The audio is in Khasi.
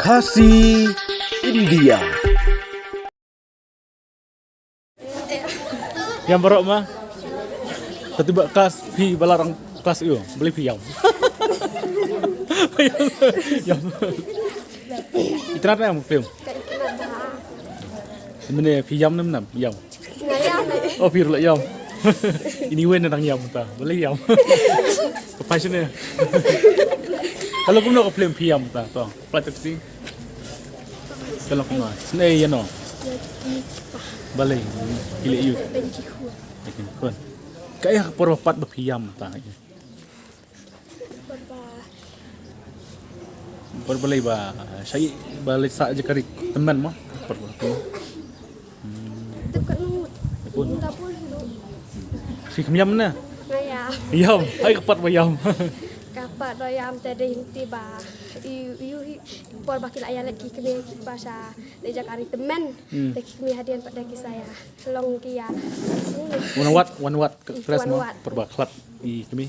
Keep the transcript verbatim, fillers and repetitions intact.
Khasi India. Ïam baroh ma. Tatu ba klas phi ba la rang klas ïo, balei phi ïam? Ïam. Itynnad ne em film? Mynne phi ïam ne em? Ïam. Oh, phi ruh la ïam. Ini wen nang ïam ta. Balei ïam? Ka passion ne. Ka long kumno ka film phi ïam ta? To. Pla ta ti. Ka long kumno? Sne ïa no. Balei. Ki leh ïa u. Ki khun. Kaei ka por ba pat ba phi ïam ta? Por ba lei ba, shait ba leit sah jaka ri tymmen mo. Por ba tu. Tip kat ngut. Pun. Phi kham ïam ne? Nga ïam. Ïam, ai ka pat ba ïam. Ka pat ba ïam te dei hynti ba. Ïu, ïu hi, por ba ki la ïaleit ki kmie kiba sah leit jaka ri tymmen. Hmm. Te ki kmie hadien pat da ki sa ïa long ki ïa. Wan wat, wan wat ka Wan stress mo. Wat. Por ba khlad i kmie.